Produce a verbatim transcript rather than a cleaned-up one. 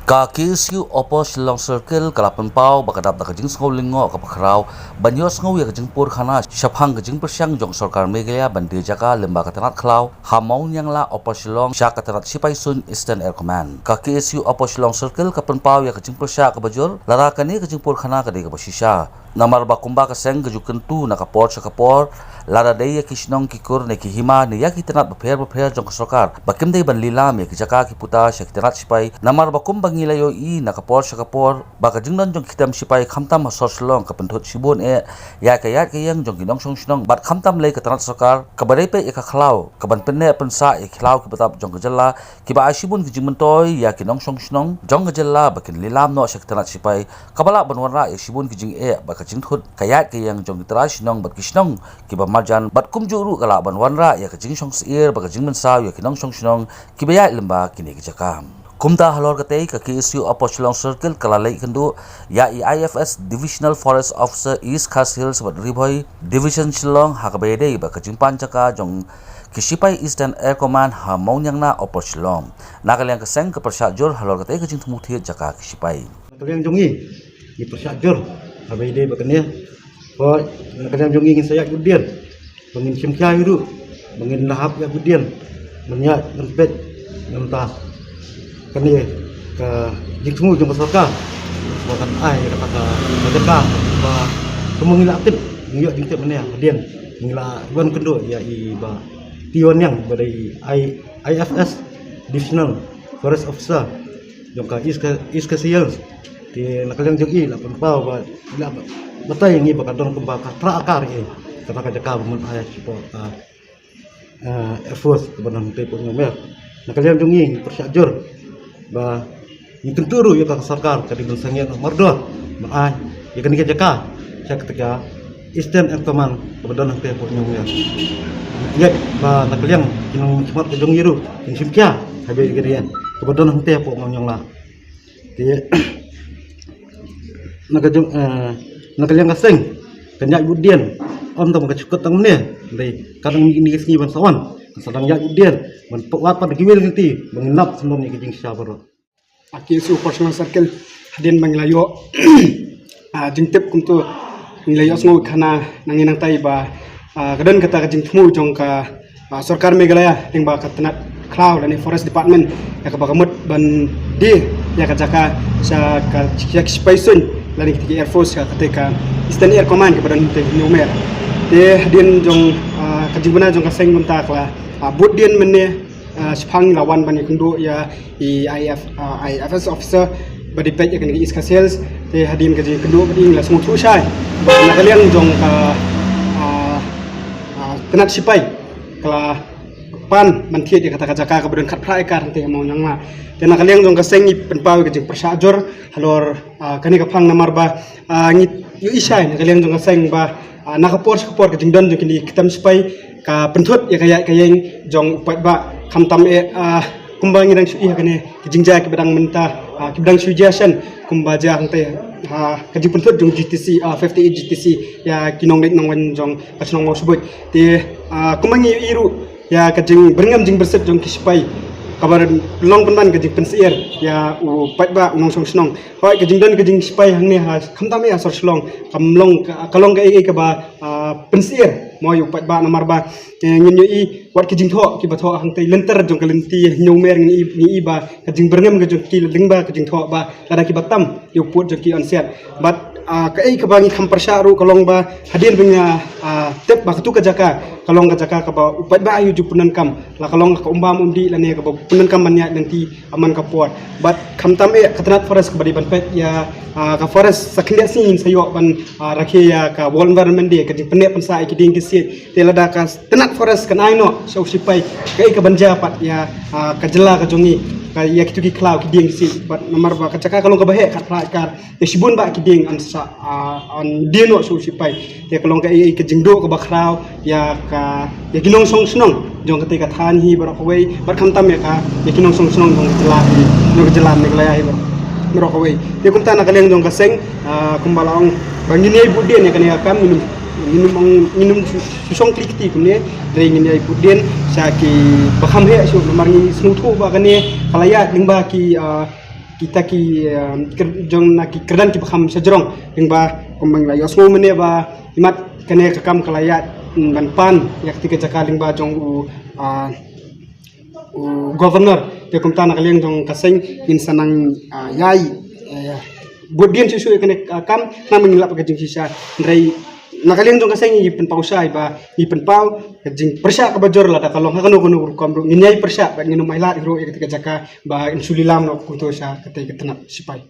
Ka K S U Upper Shillong Circle ka la pynpaw ba ka dap da ka jingsngew lyngngoh kaba khraw ban ïohsngew ïa ka jingpur khana shaphang ka jingpyrshang jong ka sorkar Meghalaya ban die jaka lyngba ka tnat khlaw ha Mawniangla, Upper Shillong sha ka tnat shipai suiñ Eastern Air Command. Ka K S U Upper Shillong Circle ka pynpaw ïa ka jingpyrshah kaba jur lada kane ka jingpur khana ka dei kaba shisha. Namar ba kumba ka seng ka ju kyntu na ka por sha ka por, lada dei ïa ki shnong ki kur ne ki hima ne ïa ki tnat bapher bapher jong ka sorkar ba kim dei ban lilam ïa ki jaka ki puta sha ki tnat shipai, namar ba kumba ngi la ïohi na ka por sha ka por ba ka jingdon jong ki tem shipai khamtam ha sor Shillong ka pynthut shibun eh ïa ka ïaid ka ïeng jong ki nongshong shnong, bad khamtam lei ka tnat sorkar kaba dei peit ïa ka khlaw kaban pynneh pynsah ïa ki khlaw kiba tap jong ka jylla, kiba ai shibun ki jingmyntoi ïa ki nongshong shnong jong ka jylla ba kin lilam noh sha ki tnat shipai, kaba lah ban wanrah ïa shibun ki jingeh bad ka jingthut ka ïaid ka ïeng jong ki trai shnong bad ki shnong kiba marjan, bad kumjuh ruh ka lah ban wanrah ïa ka jingshong syier bad ka jingmynsaw ïa ki nongshong shnong kiba ïaid lyngba kine ki jaka. Kumta halor katei ka K S U Upper Shillong Circle ka la leit kynduh ïa i I F S Divisional Forest Officer East Khasi Hills bad Ri Bhoi Division Shillong ha kaba ïadei bad ka jingpan jaka jong ki shipai Eastern Air Command ha Mawniangna, Upper Shillong. Na ka liang ka seng ka pyrshah jur halor katei ka jingthmu thied jaka ki shipai. Na ka liang jong ngi, ngi pyrshah jur haba ïadei bad kane. Hooid, na ka liang jong ngi ngin sa ïaid bud dien ba ngin shim khia hi ruh, ba ngin lap ïaid bud dien, ban ïaid ban peit na ka bynta kane ka jingthmu jong ka sorkar ba kan ai ïa kata ka jaka ba kumba ngi la tip, ngi ïoh jingtip mynne hadien ngi la wan kynduh ïa i Bah Tion Niang ba dei i I F S Divisional Forest Officer jong ka East Khasi Hills. Te na ka liang jong i la pynpaw ba i la batai ngi ba ka don kumba ka trah akar ïa kata ka jaka ba mut ai support ka, eh, Air Force kaba don hangtei Pokñiawmer. Na ka liang jong i ngi pyrshah jur ba ngi kyntu ruh ïa ka sorkar ka dei ban sangeh noh mardor ban ai ïa kane ka jaka sha kata ka Eastern Air Command kaba don hangtei Pokñiawmer. Ngi ngeit ba na ka liang ki nongmihkhmat ka jong i ruh kin shim khia haba ïa kane kaba don hangtei Pokñiawmer. Te na ka jong, eh, na ka liang ka seng kan ïaid bud dien, ym tang ka shu kut tang mynne, dei ka dang mih ïa kine ki sngi ban sa wan, kan sa dang ïaid bud dien ban wad pat da kiwei ki lynti ba ngin lap sngewbha ïa ka jingshisha baroh. Ki issue personal circle hadien ba ngi la ïoh, ah, jingtip kumto, ngi la ïohsngew khana na ngi nangtai ba, ah, ka don kata ka jingthmu jong ka, ah, sorkar Meghalaya lyngba ka tnat khlaw lane Forest Department ïa kaba ka mut ban die ïa ka jaka sha ka, sha ki shipai suiñ lane ki Air Force, ïa kata ka Eastern Air Command kaba don hangtei Pokñiawmer. Te hadien jong, ah, ka jingbna jong ka seng kumta ka la, ah, bud dien mynne, ah, shaphang la wan ban ïakynduh ïa i I F, ah, I F S officer ba dei peit ïa kane ka East Khasi Hills. Te hadien ka jingïakynduh bad i ngi la sngewthuh shai ba na ka liang jong ka, ah, ah, tnat shipai ka la pan ban thied ïa kata ka jaka kaba don khatphra ekar hangtei ha Mawniangla. Te na ka liang jong ka seng ngi pynpaw ïa ka jingpyrshah jur halor, ah, kane ka phang namar ba, ah, ngi ïohi shai na ka liang jong ka seng ba, ah, na ka por sha ka por ka jingdon jong kine ki tem shipai ka pynthut ïa ka ïaid ka ïeng jong u paidbah, khamtam eh, ah, kumba ngi dang shu ïohi ha kane ki jingjia kiba dang mynta, ah, kiba dang shu jia shen kumba jia hangtei, ah, ka jingpynthut jong G T C, ah, fifty-eight G T C ïa ki nongleit nongwan jong ka shnong Mawshbuit. Te, ah, kumba ngi ïohi ruh ïa ka jingbyrngem jingbyrsit jong ki shipai kaba long pynban ka jingpynsyier ïa u paidbah u nongshong shnong. Hooid, ka jingdon ka jingshipai hangne ha, khamtam eh ha sor Shillong, kam long ka, ka long kaei kaei kaba, ah, pynsyier mo ïa u paidbah namar ba, eh, ngin ïohi wat ki jingthoh kiba thoh hangtei lynter jong ka lynti Hynñiewmer, ngin ïohi, ngin ïohi ba ka jingbyrngem ka jong ki lyngba ka jingthoh ba lada kiba tam ïa u pud jong ki yn siat. Bad, ah, kaei kaba ngi kham pyrshah ruh ka long ba hadien ba ngi, ah, tip ba katu ka jaka ka long ka jaka kaba u paidbah ïa u ju pyndonkam, la ka long ka um bam um dih lane kaba pyndonkam ban ïaid lynti man ka por. Bad khamtam eh ka tnat forest kaba dei ban peit ïa, ah, ka forest sa khyndiat sngi ngin sa ïoh ban, ah, rakhe ïa ka World Environment Day, ka jingpynneh pynsah ïa ki dieng ki siej. Te lada ka tnat forest kan ai noh sha u shipai, kaei kaban jia pat ïa, ah, ka jylla ka jong ngi, ka ïa kitu ki khlaw ki dieng ki siej. Bad namar ba ka jaka ka long kaba heh khatphra ekar, te shibun bah ki dieng yn sa, ah, yn die noh sha u shipai. Te ka long kaei ka jingduh kaba khraw ïa ka, ïa ki nongshong shnong jong katei ka thaiñ hi baroh kawei, bad khamtam ïa ka, ïa ki nongshong shnong jong ka jylla hi, jong ka jylla Meghalaya hi baroh, baroh kawei. Te kumta na ka liang jong ka seng, ah, kumba la ong ba ngin ïai bud dien ïa kane ka kam, ngin ym, ngin ym ong, ngin ym shu, shu shong kli kti kumne, hynrei ngin ïai bud dien sha kiba kham heh shuh namar ngi sngewthuh ba kane ka la ïaid lyngba ki, ah, kita ki, ah, ker- jong na ki kyrdan kiba kham shajrong, lyngba kumba ngi la ïohsngew mynne ba imat kane ka kam ka la ïaid, mm, ban pan ïa kata ka jaka lyngba jong u, ah, u governor. Te kumta na ka liang jong ka seng ngin sa nang, ah, ïai, eh, bud dien shuh shuh ïa kane ka kam, namar ngi lap ka jingshisha. Hynrei na ka liang jong ka seng ngi pynpaw shai ba ngi pynpaw ka jingpyrshah kaba jur lada ka long ha kano kano ka rukom ruh, ngin ïai pyrshah bad ngin ym ailad hi ruh ïa kata ka jaka ba in shu lilam noh kumto sha kata ka tnat sipai.